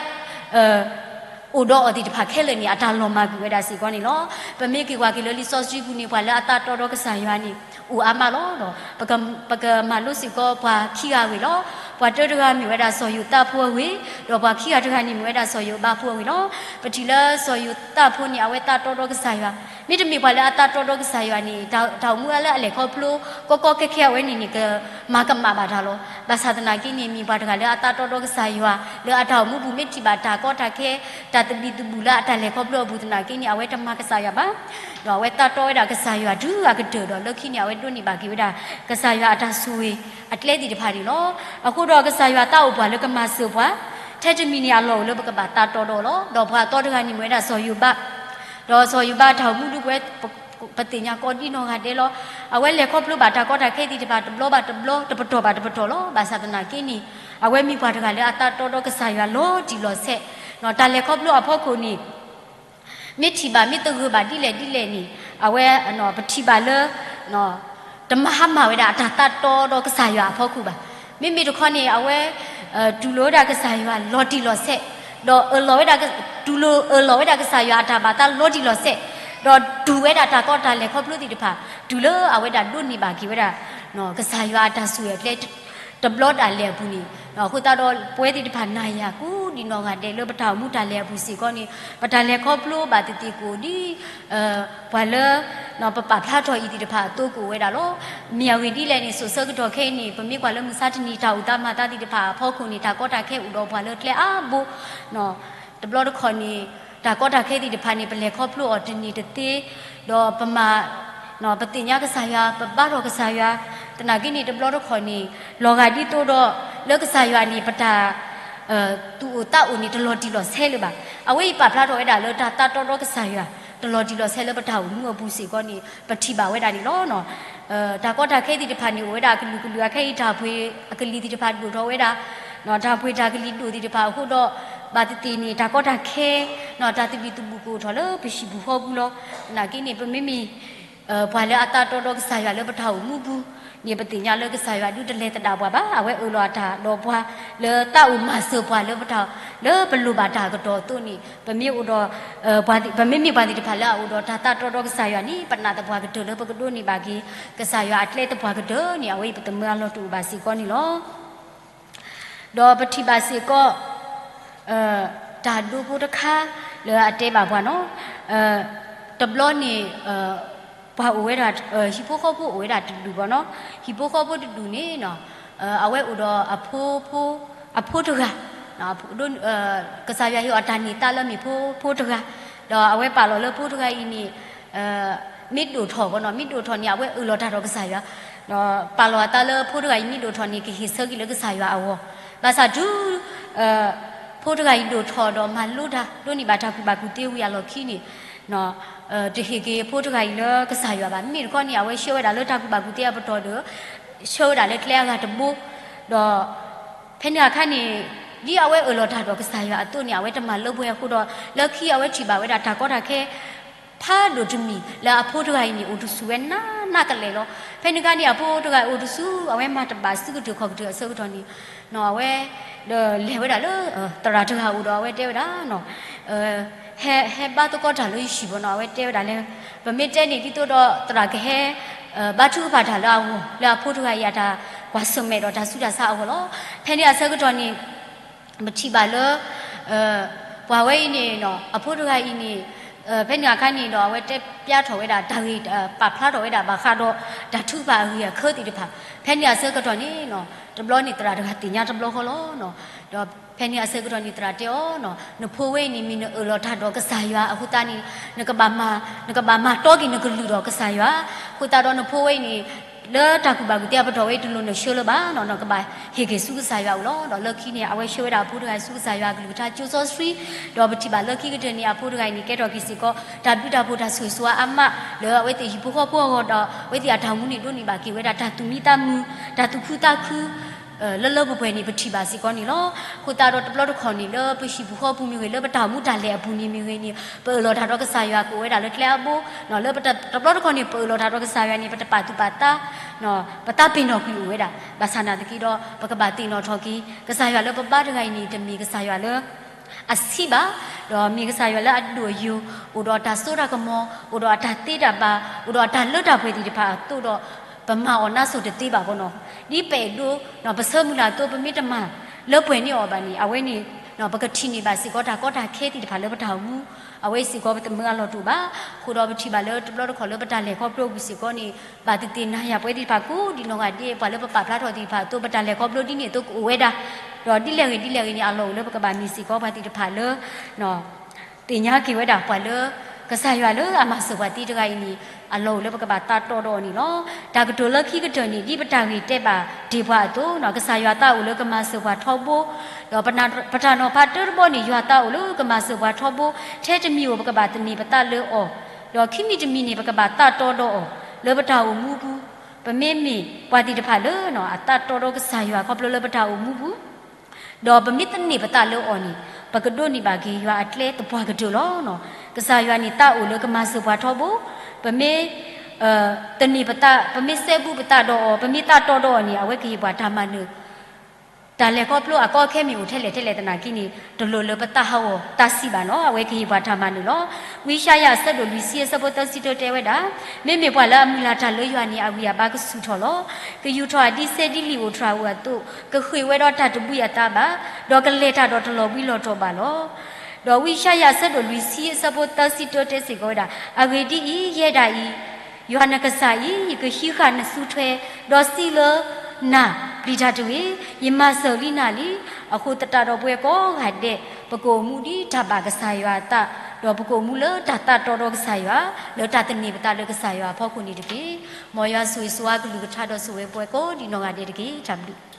အိၣ်ဒီးအီၤသ့ၣ်တဖၣ်ခဲလၢာ်န့ၣ် အတၢ်လီၤမၢ်ကွံာ်ဝဲဒၣ်စ့ၢ်ကီးန့ၣ်လီၤ. ပမ့ၢ်က့ၤကွၢ်က့ၤလၢလံာ်စီဆှံပူၤန့ၣ် ပှၤလၢအသးတီဒီးကစၢ်ယွၤန့ၣ် အိၣ်အါမးလီၤ. ဒီးပကမၤလိစ့ၢ်ကီးပှၤခံဂၤဝံၤလီၤ. ပှၤတၢတဂၤမ့ၢ်ဝဲဒၣ်စီၤယိၤသးဖိအဂ့ၢ်, ဒီးပှၤခံဂၤတဂၤန့ၣ်မ့ၢ်ဝဲဒၣ်စီၤယိၤဘးဖိအဂ့ၢ်လီၤ. ပထံၣ်လၢစီၤယိၤသးဖိန့ၣ် အဝဲသးတီဒီးကစၢ်ယွၤ, မ့တမ့ၢ်ပှၤလၢအသးတီဒီးကစၢ်ယွၤန့ၣ် တၢ်အိၣ်မူအါလၢအလဲၤခီဖျိ ကီကီခဲခဲအဝဲန့ၣ်န့ၣ် ကမၤကမၣ်ဘၣ်တၢ်လီၤ. ဘၣ်ဆၣ်သနာ်က့န့ၣ် မ့ၢ်ပှၤတဂၤလၢအသးတီဒီးကစၢ်ယွၤ လၢအတၢ်အိၣ်မူပူၤ မ့ၢ်ထံၣ်ဘၣ်တၢ်ကီတၢ်ခဲ တၢ်သဘံၣ်သဘုၣ်လၢအတၢ်လဲၤခီဖျိအပူၤသနာ်က့န့ၣ် အဝဲတမၤကစၢ်ယွၤဘၣ်. ဒီးအဝဲသးတီဝဲဒၣ်ကစၢ်ယွၤတုၤအကတၢၢ်ဒီး လၢခံန့ၣ် အဝဲဒိးန့ၢ်ဘၣ်က့ၤဝဲဒၣ် ကစၢ်ယွၤအတၢ်ဆိၣ်ဂ့ၤအကျဲသ့ၣ်တဖၣ်န့ၣ်လီၤ. အဃိဒီးကစၢ်ယွၤသးအိၣ်ပှၤလၢကမၤစၢၤပှၤ, ထဲတမံၤန့ၣ် အလီၢ်အိၣ်လၢပကဘၣ်သးတီဒီးလီၤ. ဒီးပှၤအသီတဂၤန့ၣ်မ့ၢ်ဝဲဒၣ်စီၤယိၤဘး, ဒီးစီၤယိၤဘးအတၢ်အိၣ်မူဒုးပဝဲ ပသ့ၣ်ညါကိးဒ်နီၢ်ဂၤဒဲးလီၤ. အဝဲလဲၤခီဖျိဘၣ်တၢ်ကီတၢ်ခဲသ့ၣ်တဖၣ် တဘျီဘၣ်တဘျီ တပတီၢ်ဘၣ်တပတီၢ်လီၤ. ဘၣ်ဆၣ်သနာ်က့န့ၣ် အဝဲမ့ၢ်ပှၤတဂၤလၢအသးတီဒီးကစၢ်ယွၤလီၤတံၢ်လီၤဆဲး, တၢ်လဲၤခီဖျိအဖီခိၣ်န့ၣ် မ့ၢ်ထံၣ်ဘၣ်မ့ၢ်သဂၢၢ်ဘၣ်ဒ်လဲၣ်ဒ်လဲၣ်န့ၣ် အဝဲ ပထံၣ်ဘၣ်လၢ တမၤဟါမၢ်ဝဲဒၣ်အတၢ်သးတီဒီးကစၢ်ယွၤအဖီခိၣ်ဘၣ်. မ့မ့ၢ်တခီန့ၣ် အဝဲ တူၢ်လိာ်ဝဲဒၣ်ကစၢ်ယွၤလီၤတံၢ်လီၤဆဲး, ဒီးအၢၣ်လီၤဝဲဒၣ် တူၢ်လိာ်အၢၣ်လီၤဝဲဒၣ်ကစၢ်ယွၤအတၢ်ဘၣ်သးလီၤတံၢ်လီၤဆဲး, ဒီးတူၢ်ဝဲဒၣ်တၢ်ကီတၢ်လဲၤခီဖျိသ့ၣ်တဖၣ် တုၤလၢအဝဲဒၣ်ဒိးန့ၢ်ဘၣ်က့ၤဝဲဒၣ် ကစၢ်ယွၤအတၢ်ဆိၣ်ဂ့ၤအကျဲ တဘျီဒၣ်လဲာ်အပူၤန့ၣ်, အဃိသတးဒီး ပဝဲသ့ၣ်တဖၣ်နၤယၤကိးဒ်နီၢ်ဂၤဒဲးလၢပတၢ်အိၣ်မူတၢ်လဲၤအပူၤစ့ၢ်ကီးန့ၣ် ပတၢ်လဲၤခီဖျိဘၣ်သ့ၣ်သ့ၣ်ကအိၣ်ဒ် ပှၤလၢ ပပာ်ဖျါထီၣ်အံၤသ့ၣ်တဖၣ်အသိးကအိၣ်ဝဲဒၣ်လီၤ. မ့ၢ်အဂ့ၢ်ဒ်လဲၣ်န့ၣ် စိၤဆၢကတီၢ်ခဲအံၤန့ၣ် ပမ့ၢ်ကွၢ်လၢမုၢ်ဆါတနံၤတၢ်အိၣ်သးမၤသးသ့ၣ်တဖၣ်အဖီခိၣ်န့ၣ် တၢ်ကီတၢ်ခဲအိၣ်ဒီးပှၤလၢကျဲအါဘိ တဘျီတခီၣ်န့ၣ် တၢ်ကီတၢ်ခဲသ့ၣ်တဖၣ်န့ၣ် ပလဲၤခီဖျိအီၤတန့ၢ်တသ့, ဒီးပမၤ ပသ့ၣ်ညါကစၢ်ယွၤ ပဘါထီၣ်ကစၢ်ယွၤ, သနာ်က့န့ၣ် တဘျီတခီၣ်န့ၣ် လီၤဂာ်ဒ်သိးဒီး လၢကစၢ်ယွၤန့ၣ် ပတၢ် သူၣ်အိၣ်သးအိၣ်န့ၣ် တလီၤတံၢ်လီၤဆဲးလၢၤဘၣ်. အဝဲအံၤပာ်ဖျါထီၣ်ဝဲဒၣ်လၢတၢ်သးတီဒီးကစၢ်ယွၤ တလီၤတံၢ်လီၤဆဲးလၢပတၢ်အိၣ်မူအပူၤစ့ၢ်ကီးန့ၣ် ပထံၣ်ဘၣ်ဝဲဒၣ်န့ၣ်လီၤ. တၢ်ကီတၢ်ခဲသ့ၣ်တဖၣ်န့ၣ် အိၣ်ဝဲဒၣ်အကလုာ်ကလုာ်အခဲအံၤ တၢ်ပှ့ၤအကလံၤသ့ၣ်တဖၣ်ဒိၣ်ထီၣ်ဝဲဒၣ်, တၢ်ပှ့ၤတၢ်ကလံၤဒိၣ်သ့ၣ်တဖၣ်အဃိဒီး ဘၣ်သ့ၣ်သ့ၣ်န့ၣ် တၢ်ကီတၢ်ခဲ တၢ်သဘံၣ်သဘုၣ်ကအိၣ်ထီၣ်လၢပဟံၣ်ပူၤဃီပူၤလီၤ. သနာ်က့န့ၣ် ပမ့မ့ၢ် ပှၤလၢအသးတီဒီးကစၢ်ယွၤလၢပတၢ်အိၣ်မူပူၤန့ၣ် ပသ့ၣ်ညါလၢကစၢ်ယွၤဒုးတလဲၤသဒၣ်ပှၤဘၣ်. အဝဲအၢၣ်လီၤအတၢ်ဒီးပှၤလၢသးအိၣ်မၤစၢၤပှၤလၢပတၢ် လၢပလိၣ်ဘၣ်တၢ်အကတီၢ်အသိးန့ၣ် ပမ့ၢ်အိၣ်ဒီး ပမ့မ့ၢ်ပှၤသ့ၣ်တဖၣ်လၢအအိၣ်ဒီးတၢ်သးတီဒီးကစၢ်ယွၤန့ၣ် ပနာ်သပှၢ်ကတၢၢ်လၢပကဒိးန့ၢ်ဘၣ်က့ၤ ကစၢ်ယွၤအကျဲသပှၢ်ကတၢၢ်န့ၣ် အဝဲအံၤပသမၢအလီၢ်တအိၣ်ဘၣ်စ့ၢ်ကီးန့ၣ်လီၤ. ဒီးပထံၣ်ဘၣ်စ့ၢ်ကီး တၢ်ဒိဖိတခါ လၢအတဲဘၣ်ပှၤနီၤ, တဘျီန့ၣ် ပှၤအိၣ်ဝဲဒၣ် ဟံၣ်ဖိဃီဖိအိၣ်ဝဲဒၣ်တဒူၣ်ဘၣ်နီၤ, ဟံၣ်ဖိဃီဖိတဒူၣ်န့ၣ် အဝဲအိၣ်ဒီးအဖိ အဖိတဂၤ ကစၢ်ယွၤဟ့ၣ်အီၤတၢ်န့ၢ်သါလၢမ့ၢ်ဖိ ဖိတဂၤ, ဒီးအဝဲပာ်လီၤလၢဖိတဂၤအံၤန့ၣ် မ့ၢ်ဒိၣ်ထီၣ်ဘၣ်နီၤ, မ့ၢ်ဒိၣ်ထီၣ်န့ၣ် အဝဲအၢၣ်လီၤတၢ်ဒီးကစၢ်ယွၤ, ဒီးပာ်လီၤအသးလၢဖိတဂၤအံၤမ့ၢ်ဒိၣ်ထီၣ်န့ၣ် ကဟ့ၣ်ဆၢက့ၤလၢကစၢ်ယွၤအဂီၢ်, ဘၣ်ဆၣ်တုၤ ဖိတဂၤအံၤဒိၣ်ထီၣ်ဒီးမၤလိတၢ် ဒိးန့ၢ်ဘၣ်တၢ်ကူၣ်ဘၣ်ကူၣ်သ့ဝံၤအလီၢ်ခံန့ၣ် တဟ့ၣ်က့ၤဖိတဂၤအံၤလၢကစၢ်ယွၤဘၣ်. မ့မ့ၢ်တခီန့ၣ် အဝဲဆှၢဝဲဒၣ်လၢတၢ်ကူၣ်ဘၣ်ကူၣ်သ့အပတီၢ်ဒီး ဆှၢဝဲဒၣ်လၢကျဲအဂၤတဘိ, ဒီး ဖဲန့ၣ်အခါန့ၣ် ဒ်အဝဲအၢၣ်လီၤတၢ်ဒီးကစၢ်ယွၤအသိးန့ၣ် အဝဲတမၤလၢပှဲၤအဃိဒီး လၢခံအဝဲထံၣ်ဘၣ်ဝဲဒၣ်တၢ်ကီတၢ်ခဲ ဖးဒိၣ်တမံၤလၢအဖိတဂၤအံၤန့ၣ် အိၣ်တဆူၣ်ဝဲနးနးကလဲာ်လီၤ. ဖဲန့ၣ်အခါန့ၣ် အဖိတဂၤအိၣ်တဆူၣ် အဝဲမၤတဘၣ်စုကတၢၢ်ခီၣ်ကတၢၢ်အဆၢကတီၢ်န့ၣ် အဝဲ ဒီးလဲၤဝဲဒၣ်လၢ သရၣ်တဂၤအအိၣ်ဒီး အဝဲတဲဝဲဒၣ် ဟဲ ဟဲဘါသကိးတၢ်လၢယဟံၣ်ဘၣ်နီၤ, အဝဲတဲဝဲဒၣ်လၢ ပမ့ၢ်တဲန့ၣ်ဒ်သိးဒီးသရၣ်ကဟဲ ဘါထုကဖၣ်တၢ်လၢအဂီၢ် လၢအဖိတဂၤအံၤအတၢ် ပှၤဆၢၣ်မဲာ်ဒီးတၢ်ဆူးတၢ်ဆါအဂီၢ်လီၤ. ဖဲန့ၣ်အဆၢကတီၢ်န့ၣ် ပထံၣ်ဘၣ်လၢ ပှၤဝဲအံၤန့ၣ် အဖိတဂၤအံၤန့ၣ် ဖဲန့ၣ်အခါန့ၣ်ဒီး အဝဲတဲပျါထီၣ်ဝဲဒၣ်တၢ်ဂ့ၢ် ပာ်ဖျါထီၣ်ဝဲဒၣ်ဘၣ်ဃးဒီး တၢ်ထုကဖၣ်အဂ့ၢ်အခၢသ့ၣ်တဖၣ် ဖဲန့ၣ်အဆၢကတီၢ်န့ၣ် တဘျီန့ၣ်သရၣ်တဂၤသ့ၣ်ညါတဘျီဃီလီၤ. ဒီးဖဲန့ၣ်အဆၢကတီၢ်န့ၣ် သရၣ်တဲအီၤ နဖိဝဲအံၤန့ၣ် မ့ၢ်နအၢၣ်လီၤတၢ်ဒီးကစၢ်ယွၤအဃိသတးန့ၣ် နကဘၣ်မၤတီက့ၤနကလုၢ်ဒီးကစၢ်ယွၤ အဃိသတးဒီးနဖိဝဲအံၤန့ၣ် လၢတၢ်ကူၣ်ဘၣ်ကူၣ်သ့အပတီၢ်ဝဲအံၤ တလိၣ်နဆှၢလၢၤဘၣ်နီၤ နကဘၣ်ဟ့ၣ်က့ၤဆူကစၢ်ယွၤအအိၣ်လီၤ. ဒီးလၢခံန့ၣ် အဝဲဆှၢဝဲဒၣ်အဖိတဂၤဆူကစၢ်ယွၤအကလုၢ်ကထါ ကၠိစီဆှံ ဒီးပထံၣ်ဘၣ်လၢခံကတၢၢ်န့ၣ် အဖိတဂၤအံၤန့ၣ် ကဲထီၣ်က့ၤစ့ၢ်ကီး တၢ်ဘျုးတၢ်ဖှိၣ်တၢ်ဆိၣ်ဂ့ၤဆိၣ်ဝါအါမး လၢအဝဲသ့ၣ်ဟံၣ်ဖိဃီဖိအဂီၢ်ဒီး အဝဲသ့ၣ်အတၢ်အိၣ်မူန့ၣ် ဒိးန့ၢ်ဘၣ်က့ၤဝဲဒၣ်တၢ်သူၣ်မံသးမုာ် တၢ်သူၣ်ခုသးခု လၢလၢပှဲၤပှဲၤန့ၣ် ပထံၣ်ဘၣ်စ့ၢ်ကီးန့ၣ်လီၤ. အဃိသတးဒီးတဘျီတခီၣ်န့ၣ် လၢပဟံၣ်ပူၤဃီပူၤမ့ၢ်ဂ့ၤ လၢပတၢ်အိၣ်မူတၢ်လဲၤအပူၤန့ၣ်မ့ၢ်ဂ့ၤန့ၣ် ပအၢၣ်လီၤတၢ်ဒီးကစၢ်ယွၤကအိၣ်ဝဲဒၣ်လၢကျဲအဘိ လၢတဘျီတခီၣ်န့ၣ် ပအၢၣ်လီၤတၢ်ဒီးကစၢ်ယွၤန့ၣ် ပတပာ်သူၣ်ပာ်သး ပသးပ့ၤနီၣ်ကွံာ်အိၣ်ဝဲဒၣ် ဘၣ်ဆၣ်နာ်သက့ဒီး ပကဘၣ်သ့ၣ်နီၣ်ထီၣ်က့ၤ ကစၢ်ယွၤလၢပဘါတဂၤအံၤန့ၣ် တမ့ၢ်ကစၢ်ယွၤလၢ အဆံးဘၣ်, ဒီးမ့ၢ်ကစၢ်ယွၤလၢအဒိၣ်အယိာ်, အိၣ်ဒီးတၢ်စိတၢ်ကမီၤ, အိၣ်ဒီးအတၢ်သ့တၢ်ဘၣ်, အိၣ်ဒီးအတၢ်လၢတၢ်ပှဲၤသ့ၣ်တဖၣ်အသိးဒီး ပမၤအီၤနါစိၤတသ့ဘၣ်ဘီနီၤ.ဒ်ပအဲၣ်ဒိး ပဆၢမုၢ်လၢ်အသိး ပမ့ၢ်တမၤလၢပှဲၤန့ၢ်အီၤဘၣ်န့ၣ် အဝဲန့ၣ် ပကထံၣ်န့ၢ်ဘၣ်စ့ၢ်ကီးတၢ်ကီတၢ်ခဲသ့ၣ်တဖၣ်လၢပတၢ်အိၣ်မူ, အဝဲစ့ၢ်ကီးပတမၢအလီၢ်တအိၣ်ဘၣ်. အဃိဒီးပထံၣ်ဘၣ်လၢတဘျီတခီၣ်လၢပတၢ်လဲၤခီဖျိအပူၤစ့ၢ်ကီးန့ၣ် ဘၣ်သ့ၣ်သ့ၣ်နၤယၤပှဲၤသ့ၣ်တဖၣ်ကိးဒံးနီၢ်ဂၤဒဲး ပှၤလၢပပာ်ဖျါထီၣ်သ့ၣ်တဖၣ်အသိး ပတၢ်လဲၤခီဖျိဒ်န့ၣ်အသိးကအိၣ်ဝဲဒၣ်, ဒီးဒ်လဲၣ်ဂ့ၤဒ်လဲၣ်ဂ့ၤန့ၣ် အလီၢ်အိၣ်လၢပကဘၣ်မ့ၢ်စ့ၢ်ကီးပှၤသ့ၣ်တဖၣ်လၢ သ့ၣ်ညါက့ၤဝဲဒၣ်ပှၤလၢ ကစၢ်ယွၤလၢအမၤစၢၤပှၤသ့တဂၤအံၤန့ၣ် အလီၢ်အိၣ်လၢပကဘၣ်သးတီဒီးအီၤန့ၣ်လီၤ. တၢ်ကတိၤလၢခံကတၢၢ်န့ၣ် ဒ်ပတၢ်ဂ့ၢ်တဲဘၣ်တ့ၢ်ပှၤအသိး ကစၢ်ယွၤသးအိၣ်လၢကမၤစၢၤပှၤထီဘိ, ဒီးပတၢ်နီၤဖးတၢတဘီန့ၣ် ယွၤသးအိၣ်လၢကမၤစၢၤပှၤထီဘိ, ထဲတမံၤဧိၤ ပကဘၣ်သန့ၤပသးလၢအီၤ, ဒီးခံမံၤတမံၤန့ၣ် ပကဘၣ်သးတီဒီးအီၤ လၢပတၢ်အိၣ်မူပူၤ, ပမ့မ့ၢ်ပှၤသ့ၣ်တဖၣ်လၢ အသးတီဒီးကစၢ်ယွၤခီဖျိလၢပတၢ်အိၣ်မူပူၤ ဒီးပမ့ၢ်သန့ၤပသးလၢအီၤန့ၣ် ပကဒိးန့ၢ်ဘၣ်က့ၤယွၤအကျဲသပှၢ်ကတၢၢ်လီၤ. ကစၢ်ယွၤန့ၣ်သးအိၣ်လၢကမၤစၢၤပှၤထီဘိ, ပမ့ၢ် သန့ၤပသး, ပမ့ၢ်စဲဘူးပသးဒီးအီၤ, ပမ့ၢ်သးတီဒီးအီၤန့ၣ် အဝဲကဟ့ၣ်ပှၤတၢ်မၤနၢၤ, တၢ်လဲၤခီဖျိအကီအခဲမ့ၢ်အိၣ်ထဲလဲၣ်ထဲလဲၣ်သနာ်က့န့ၣ် တလိၣ်လၢပသးဟးဂီၤသးဆံးဘၣ်နီၤ, အဝဲကဟ့ၣ်ပှၤတၢ်မၤနၢၤလီၤ. ဝံယၡါယၤအဆၢဒိၣ်လွံၢ်ဆံအဆၢဖိသၢဆံတၢတဲဝဲဒၣ်, မ့မ့ၢ်ပှၤလၢအမုၢ်လၢ်တၢ်လၢယွၤန့ၣ် အဂံၢ်အဘါကဆူၣ်ထီၣ်လီၤ. ကယူာ်ထီၣ်အဒံးစဲဒ်လံာ်အိၣ်ထရၣ်ဧိၤအသိး, ကဃ့ၢ်ဝဲဒီးတၢ်တဘှံးအသးဘၣ်, ဒီးကလဲၤတၢ်ဒီးတလီၤဘှံးလီၤတီၤဘၣ်လီၤ. ဒီးဝံယၡါယၤအဆၢဒိၣ်လွံၢ်ဆံအဆၢဖိသၢဆံတၢတဲစ့ၢ်ကီးဝဲဒၣ်, အဂ့ၢ်ဒ်အံၤ, ယဲဒၣ်အံၤ, ယွၤနကစၢ်အံၤ, ယကဟံးဃာ်နစုထွဲ, ဒီးစံးလၢနၤ, ပျံၤတၢ်တဂ့ၤ, ယမၤစၢၤလံနၤလံ. အဃိသတးဒီးပဝဲကိးဂၤဒဲး ပကအိၣ်မူဒ်တၢ်ဘၣ်ကစၢ်ယွၤအသး, ဒီးပကအိၣ်မူလၢတၢ်သးတီဒီးကစၢ်ယွၤ, လၢတၢ်သန့ၤပသးလၢကစၢ်ယွၤအဖီခိၣ်န့ၣ်တက့ၢ်. မ်ယွၤဆိၣ်ဂ့ၤဆိၣ်ဝါကလုၢ်ကထါဒီးဆိၣ်ဂ့ၤပဝဲကိးဒံးနီၢ်ဂၤဒဲးတက့ၢ်. တၢ်ဘျုး